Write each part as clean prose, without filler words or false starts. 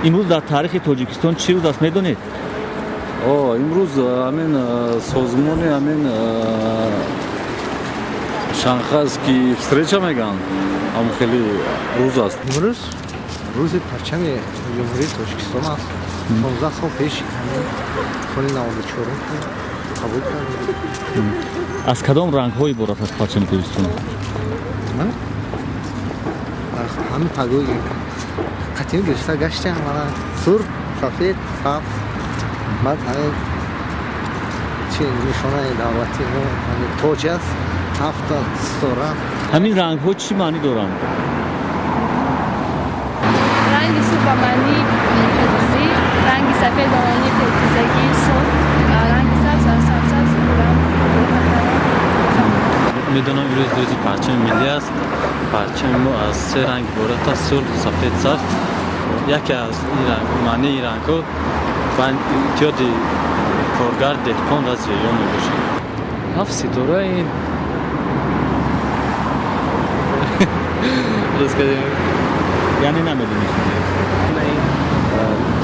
Имрӯз дар таърихи Тоҷикистон чӣ рӯз аст, медонед? Имрӯз ҳамин созмони ҳамин Шанхайский встреча мегӯянд, ҳамон хеле рӯз аст. Имрӯз рӯзи парчами Ҷумҳурии Тоҷикистон аст. 15 сол пеш, соли 94, қабул кардем. Аз кадом рангҳо иборат аст парчами Тоҷикистон? Ҳамин пагоҳи қатим гирифта гаштем, мана сурх, сафед, сабз, баъд ҳамин чи нишонаи давлати мо тоҷ аст, ҳафта ситора. Ҳамин рангҳо чӣ маънӣ доранд? Ранги сурх ба маънии пирӯзӣ, ранги сафед ба маънии покизагии соф, ранги сабз аз сабсабз. Медонам, имрӯз рӯзи парчами миллӣ аст. Парчами мо аз се ранг иборат аст: сурх, сафед, сабз. Яке аз маънии ин рангҳо ба иттиҳоди коргар, деҳқон ва зиёиён мебошад. Ҳафт ситора ин Яъне намедонед?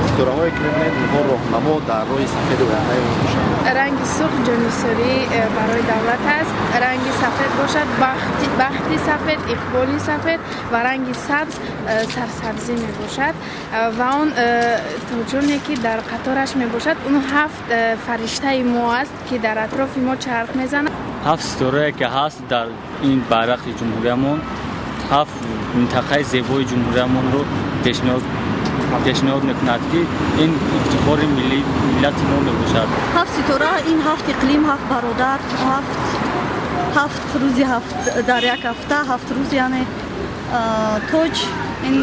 Ситораҳое ки мебинед, инҳо роҳнамо дар роҳи сафеди ояндаи мо мебошанд. Ранги сурх ҷонисорӣ барои давлат аст, ранги сафед бошад бахти сафед, иқболи сафед ва ранги сабз сарсабзӣ мебошад. Ва он тоҷоне, ки дар қатораш мебошад, он ҳафт фариштаи мо аст, ки дар атрофи мо чарх мезанад. Ҳафт ситорае ки ҳаст дар ин байрақи ҷумҳуриямон, ҳафт минтақаи зебои ҷумҳуриямонро пешниҳод мекунад, ки ин ифтихори миллати мо мебошад. Ҳафт ситора ин ҳафт иқлим, ҳафт бародар, ҳафт рӯзи ҳафт дар як ҳафта, ҳафт рӯз, яъне тоҷ ин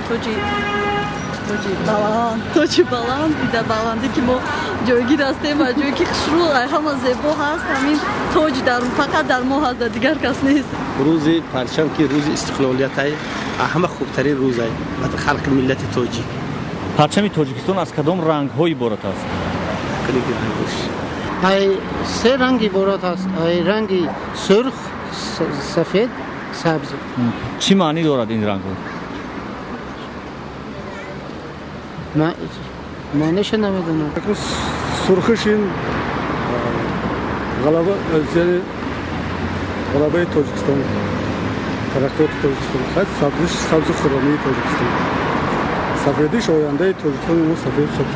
тоҷи баланд, тоҷи баланд, дар баландӣ ки мо ҷойгир ҳастем ва ҷое ки хушрӯ, ҳама зебо ҳаст, ҳамин тоҷ дар фақат дар мо ҳаст, дар дигар кас нест. Рӯзи парчам, ки рӯзи истиқлолиятай, ҳама хубтарин рӯзай ба халқи миллати тоҷик. Парчами Тоҷикистон аз кадом рангҳо иборат аст? Ай се ранг иборат аст: ай ранги сурх, сафед, сабз. Чӣ маънӣ дорад ин рангҳо? Маъниша намедонам. Сурхиш ин ғалаба, яъне ғалабаи Тоҷикистон, тараққиёти Тоҷикистон, сабзиш сабзу хуррамии Тоҷикистон, сафедиш ояндаи Тоҷикистон, мо сафед шаб.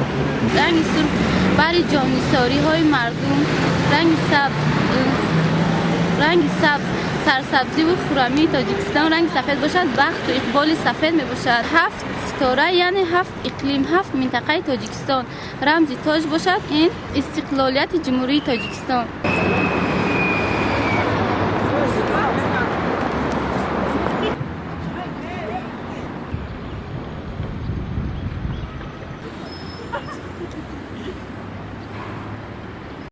Ранги сурх бари ҷоннисориҳои мардум, ранги сабз сарсабзиву хуррамии Тоҷикистон, ранги сафед бошад, бахту иқболи сафед мебошад. Ҳафт ситора яъне ҳафт иқлим, ҳафт минтақаи Тоҷикистон, рамзи тоҷ бошад, ин истиқлолияти Ҷумҳурии Тоҷикистон.